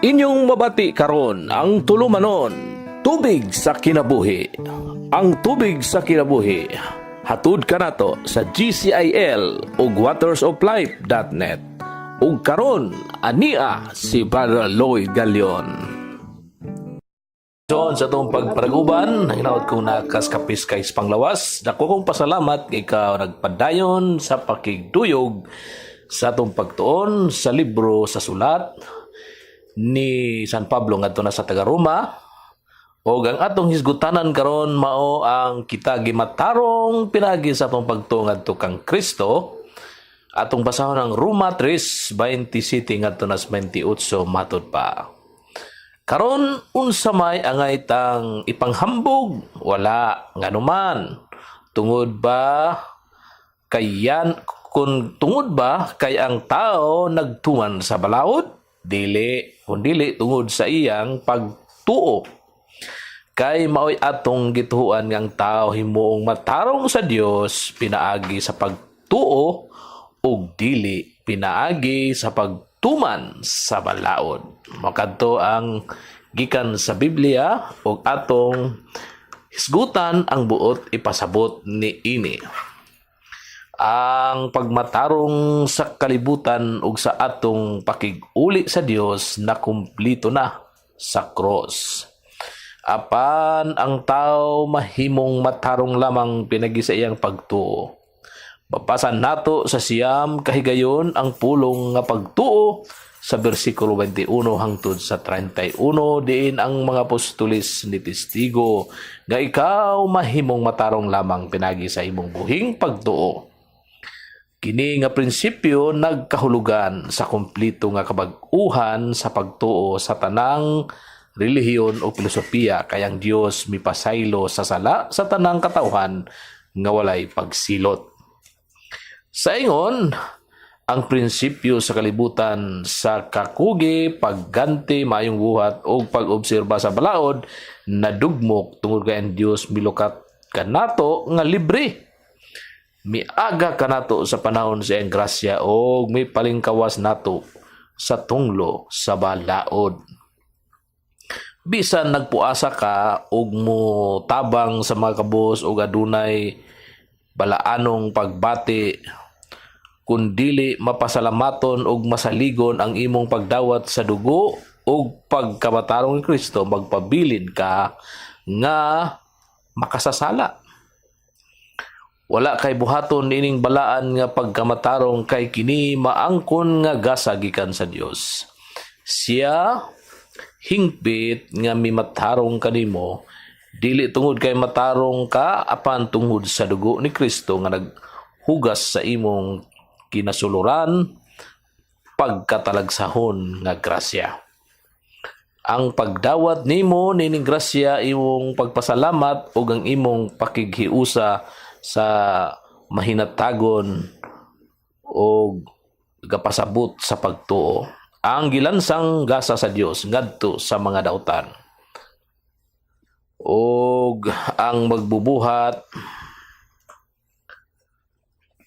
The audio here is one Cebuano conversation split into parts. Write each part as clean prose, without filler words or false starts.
Inyong mabati karon ang tulumanon, Tubig sa Kinabuhi. Ang Tubig sa Kinabuhi, hatud kanato sa GCIL ug watersoflife.net. Ug karon ania si Brother Lloyd Galion. So, sa atong pagparaguban, ang hinaot kong nakaskapis kay panglawas, dako kong pasalamat kay ikaw nagpadayon sa pakigduyog sa atong pagtuon sa libro sa sulat ni San Pablo ngadto na sa taga Roma. Ug ang atong hisgutanan karon mao ang kita gimatarong pinagi sa atong pagtuo ngadto kang Kristo. Atong basahon ang Roma 3:27 ngadto nas 28. Matud pa, karon unsa may angay tang ipanghambog? Wala. Nganuman? Tungod ba kay yan kun tungod ba kay ang tao nagtuman sa balaod? Dili, kundili tungod sa iyang pagtuo. Kay maoy atong gituohan nga ang tao himuong matarong sa Dios pinaagi sa pagtuo ug dili pinaagi sa pagtuman sa balaod. Makadto ang gikan sa Biblia ug atong hisgutan ang buot ipasabot ni ini. Ang pagmatarong sa kalibutan ug sa atong pakig-uli sa Dios na kumplito na sa cross. Apan ang tao mahimong matarong lamang pinagi sa iyang pagtuo. Babasan nato sa 9 kahigayon ang pulong nga pagtuo sa bersikulo 21 hangtod sa 31, diin ang mga apostolis ni testigo nga ikaw mahimong matarong lamang pinagi sa imong buhing pagtuo. Kini nga prinsipyo nagkahulugan sa kumplito nga kabag-uhan sa pagtuo sa tanang relihiyon o filosofiya, kay ang Dios mipasaylo sa sala sa tanang katawhan nga walay pagsilot. Sa ingon, ang prinsipyo sa kalibutan sa kakugi, pagganti, maayong buhat o pag-obserba sa balaod nadugmok tungod kay ang Dios milukat kanato nga libre. Miaga kanato sa panahon sa iyang grasya o mipalingkawas nato sa tunglo sa balaod. Bisan nagpuasa ka ug mo tabang sa mga kabus ug adunay balaanong pagbati, kun dili mapasalamaton ug masaligon ang imong pagdawat sa dugo ug pagkamatarong ni Kristo, magpabilin ka nga makasasala. Wala kay buhaton ining balaan nga pagkamatarong kay kini maangkon nga gasa gikan sa Dios. Siya hingpit nga mimatarong kanimo, dili tungod kay matarong ka, apan tungod sa dugo ni Kristo nga naghugas sa imong kinasuluran pagkatalagsahon nga grasya. Ang pagdawat nimo nining grasya, imong pagpasalamat ug ang imong pakighiusa sa mahinatagon og gapasabot sa pagtuo. Ang gilansang gasa sa Dios ngadto sa mga dautan. Og ang magbubuhat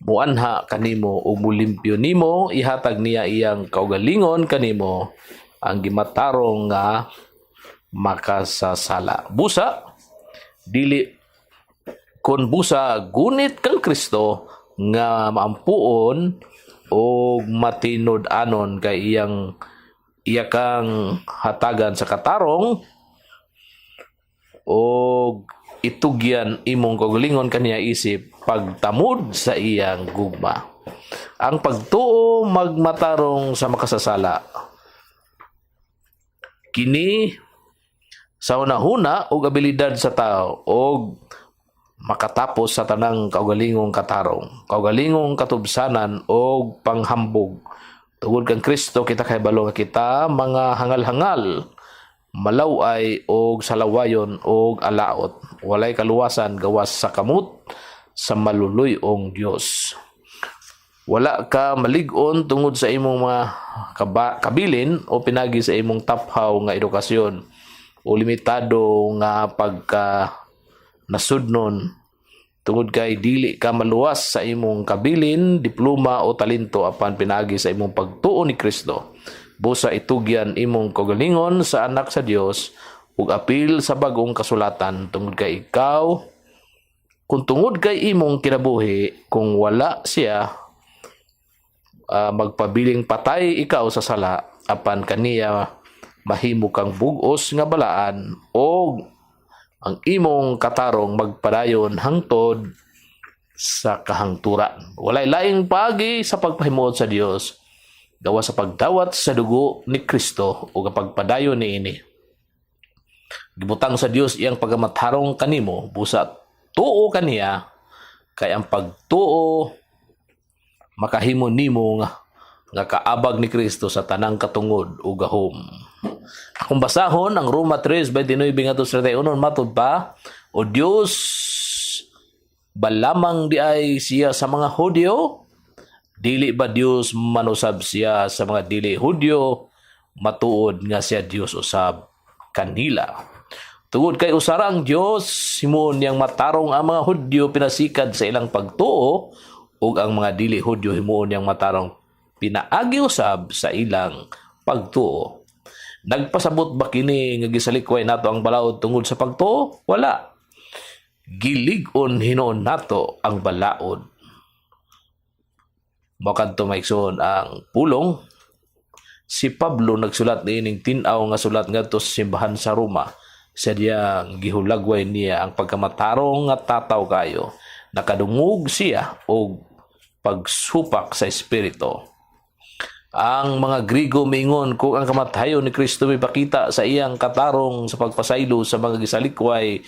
muanha kanimo ug mulimpyo nimo, ihatag niya iyang kaugalingon kanimo, ang gimatarong nga makasasala. Busa dili kon busa gunit kang Kristo nga maampuon o matinud-anon kay iyang iya kang hatagan sa katarong o itugyan imong kaugalingon kaniya isip pagtamod sa iyang gugma. Ang pagtuo magmatarong sa makasasala. Kini sa hunahuna ug abilidad sa tao og makatapos sa tanang kaugalingong katarong, kaugalingong katubsanan og panghambog. Tungod kang Kristo kita kahibalo nga kita mga hangal-hangal, malaway og salawayon og alaot. Walay kaluwasan gawas sa kamot sa maluluy-ong Dios. Wala ka malig-on tungod sa imong mga kabilin o pinagi sa imong taphaw nga edukasyon o limitado nga pagka nasudnon, tungod kay dili ka maluwas sa imong kabilin, diploma o talento, apan pinagi sa imong pagtuo ni Kristo. Busa itugyan imong kaugalingon sa anak sa Dios ug apil sa bag-ong kasulatan tungod kay ikaw kung tungod kay imong kinabuhi kung wala siya, magpabiling patay ikaw sa sala, apan kaniya mahimo kang bug-os nga balaan og ang imong katarong magpadayon hangtod sa kahangturan. Walay laing paagi sa pagpahimuot sa Dios gawas sa pagdawat sa dugo ni Kristo ug ang pagpadayon niini. Gibutang sa Dios iyang pagkamatarong kanimo busa tuo kaniya, kay ang pagtuo makahimo nimo nga kaabag ni Kristo sa tanang katungod ug gahom. Akong basahon ang Roma 3:29 ngadto sa 31. Matud pa, "O Dios ba lamang diay siya sa mga Hudyo? Dili ba Dios man usab siya sa mga dili Hudyo? Matuod nga siya Dios usab kanila. Tungod kay usa ra ang Dios, himuon niyang matarong ang mga Hudyo pinasikad sa ilang pagtuo ug ang mga dili Hudyo himuon niyang matarong pinaagi usab sa ilang pagtuo. Nagpasabot ba kini nga gisalikway nato ang balaod tungod sa pagtuo? Wala. Gilig-on hinuon nato ang balaod." Mao kadto, mga igsoon, ang pulong. Si Pablo nagsulat niining tin-aw nga sulat ngadto sa simbahan sa Roma sa diyang gihulagway niya ang pagkamatarong nga tataw kayo. Nakadungog siya og pagsupak sa espiritu. Ang mga Grigo miingon kung ang kamatayon ni Kristo mipakita sa iyang katarong sa pagpasaylo sa mga gisalikway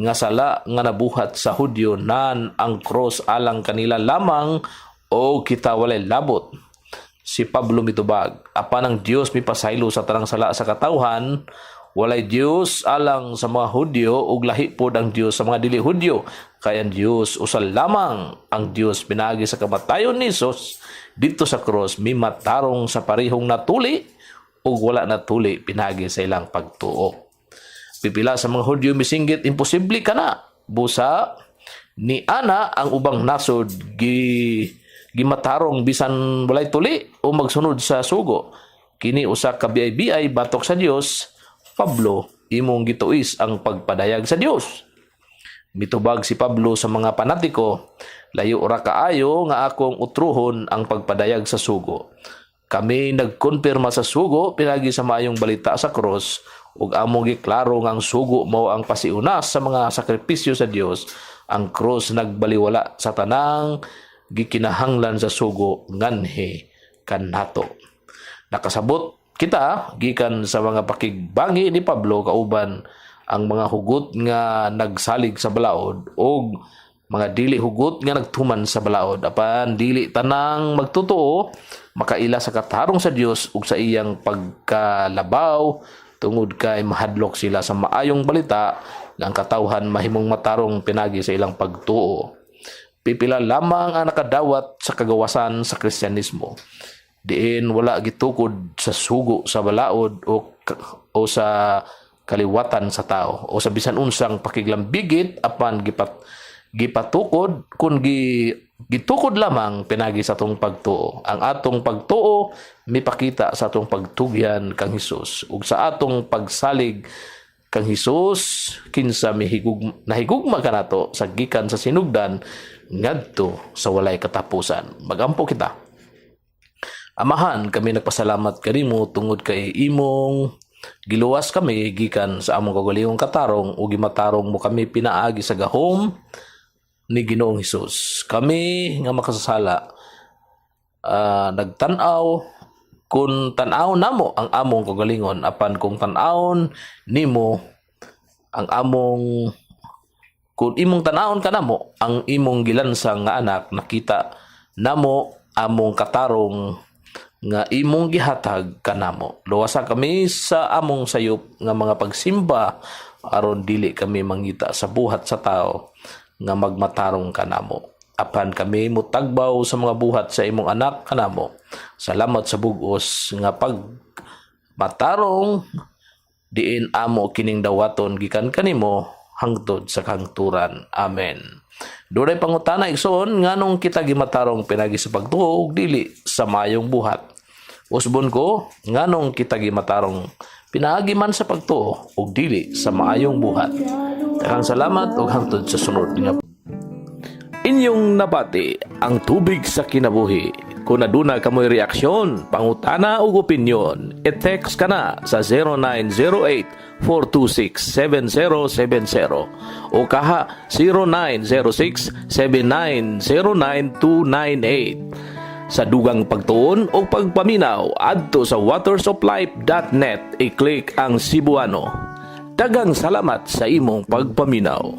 nga sala nga nabuhat sa Hudyo, nan ang cross alang kanila lamang o kita walay labot. Si Pablo mitubag, apan ang Dios mipasaylo sa tanang sala sa katawhan, walay Dios alang sa mga Hudyo ug lahi pod ang Dios sa mga dili Hudyo. Kay ang Dios usa lamang ang Dios, pinaagi sa kamatayon ni Jesus didto sa cross mimatarong sa parehong natuli ug wala natuli pinaagi sa ilang pagtuo. Pipila sa mga Hudyo misinggit, "Imposible kana. Busa ni ana ang ubang nasod gimatarong bisan walay tuli o magsunod sa sugo. Kini usa ka BIBI batok sa Dios. Pablo, imong gituis ang pagpadayag sa Dios." Mitubag si Pablo sa mga panatiko, "Layo ra kaayo nga akong utruhon ang pagpadayag sa sugo. Kami nagkonpirma sa sugo pinagi sa maayong balita sa cross ug among giklaro nga ang sugo mao ang pasiunas sa mga sakripisyo sa Dios. Ang cross nagbaliwala sa tanang gikinahanglan sa sugo nganhi kanato." Nakasabot kita gikan sa mga pakigbangi ni Pablo kauban ang mga hugot nga nagsalig sa balaod og mga dili hugot nga nagtuman sa balaod, apan dili tanang magtotoo makaila sa katarong sa Dios ug sa iyang pagkalabaw tungod kay mahadlok sila sa maayong balita nga ang katawhan mahimong matarong pinagi sa ilang pagtuo. Pipila lamang ang nakadawat sa kagawasan sa Kristyanismo diin wala gitukod sa sugo sa balaod o sa kaliwatan sa tao o sa bisan unsang pakiglambigit, apan gipatukod kun gitukod lamang pinagi sa atong pagtuo. Ang atong pagtuo mipakita sa atong pagtugyan kang Hesus ug sa atong pagsalig kang Hesus, kinsa nahigugma kanato sa gikan sa sinugdan ngadto sa walay katapusan. Magampo kita. Amahan, kami nagpasalamat kanimo tungod kay imong giluwas kami gikan sa among kaugalingong katarong ug gimatarong mo kami pinaagi sa gahom ni Ginoong Hesus. Kami nga makasasala, nagtan-aw kung tan-aw namo ang among kaugalingon, apan kung tan-awon nimo ang among kung imong tan-awon kanamo ang imong gilansang nga anak, nakita namo among katarong nga imong gihatag kanamo. Luwasa kami sa among sayop nga mga pagsimba aron dili kami mangita sa buhat sa tao nga magmatarong kanamo, apan kami mutagbaw sa mga buhat sa imong anak kanamo. Salamat sa bug-os nga pag matarong diin amo kining dawaton gikan kanimo hangtod sa kahangturan. Amen. Dunay pangutana, igsoon, nganong kita gimatarong pinagi sa pagtuo ug dili sa maayong buhat? Usbon ko, nganong kita gimatarong pinaagi man sa pagtuo ug dili sa maayong buhat? Daghang salamat ug hangtod sa sunod nga. Inyong nabati ang Tubig sa Kinabuhi. Kung aduna kamoy reaksyon, pangutana ug opinyon, i-text ka na sa 0908-426-7070 o kaha 0906-7909298. Sa dugang pagtuon o pagpaminaw, adto sa watersoflife.net, i-click ang Cebuano. Daghang salamat sa imong pagpaminaw.